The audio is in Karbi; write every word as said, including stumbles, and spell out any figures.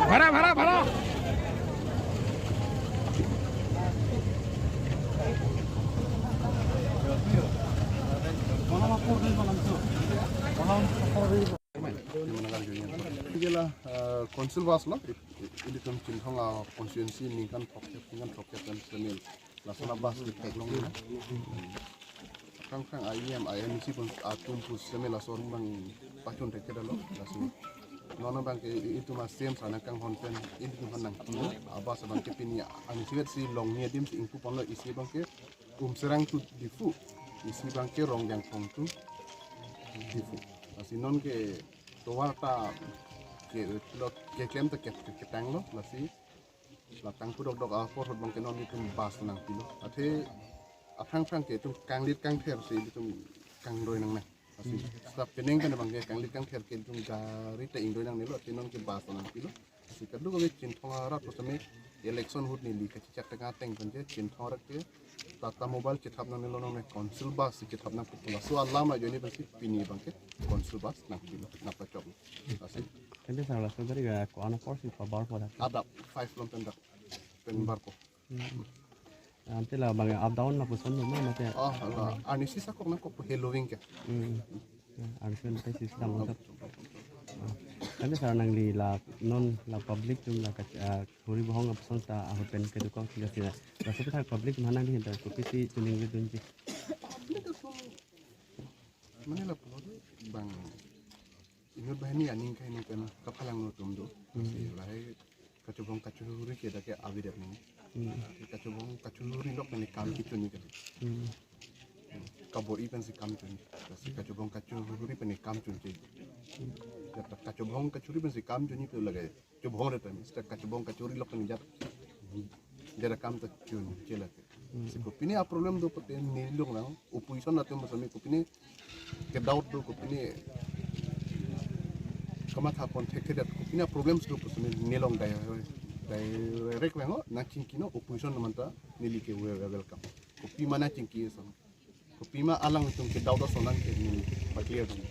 ভাড়া, ভাড়া, ভাড়া। Jela, eh, council bus lo, i-, i-, ilitum Chinthong a constituency ningkan throkkep, ningkan throkkep pen semi lason a bus kethek longle. Aphrang aphrang I E M, I M C pun atum pu semi lason abang pachun thekthedetlo, lason. Non abangke i-, itum a C E M sir nangkanghon pen, ilitum aphan nangpilo, a bus abangke pini aningve si longni adim si ingpu ponlo, isi abangke Umsirang to Diphu, isi abangke Rongjangphong to Diphu. Lasi nonke tovar ta ke, lo, keklem ta ke, ke, ketanglo, lasi la tangku dokdok apor ahut abangke non itum bus nangpilo. Athe aphrang aphrang ke itum kanglit kangther si itum kangdoi nangne. Lasi seta penang pen abangke kanglit kangther ke itum gari ta ingdoi nangnelo, athe nonke bus nangpilo. Lasi kadokave Chinthong arat pu semi election ahut neli kachechak tengah ateng pen je Chinthong arat ke Tata Mobile chethap nangnelo, non council bus chethap nangpo, laso alam ajoine pensi pini abangke council bus nangpilo, nangpachok. Lasi. Thank you, sir. Laso gari ga ko-an apor si pabarpo dak? Adap five lom pen dak pen barpo. Hmm. Ante labang up down lapuson lo ma mate? Oh, la arnisi sakok nangkok helo wing ke. Hmm. Ya, arnisi nangkok si sedang lengkap. Ah. Thank you, sir, nangli la non la public atum la kach-, ah, huri bohong apson ta ahut pen kedokok tiga sila. Laso aphuthak public atum aphan nangli hinta kopisi chiningri dunji? Public atum mane lapu bang inut banghini aning kahini pen kaphalangno atum do. Hmm. Si lahai kachobong kachuri ke dak ke avi det nang. Hmm. Kachobong kachuri lok pen kam kechunji kali. Hmm. Kabor-i pensi kam chunji. Lasi kachobong kachuri pen kam chunji. Ya ta kachobong kachuri pensi kam chunji ke lage. Chobong re pen, seta kachobong kachuri lok pen jat, jat akam ta chunche lake. Hmm. Si kopine a problem do pute neli longnang, opposition atum sami kopine ke doubt do, kopine kamatha pon thekthedet, kopine a problems do pu sami neli long dai, direct vanglo, nangchingkino, opposition atum anta neli ke we, we welcome. Kopima nangchingki sam. Kopima alanglitum ke doubt ason nang ke neli pa-clear dun.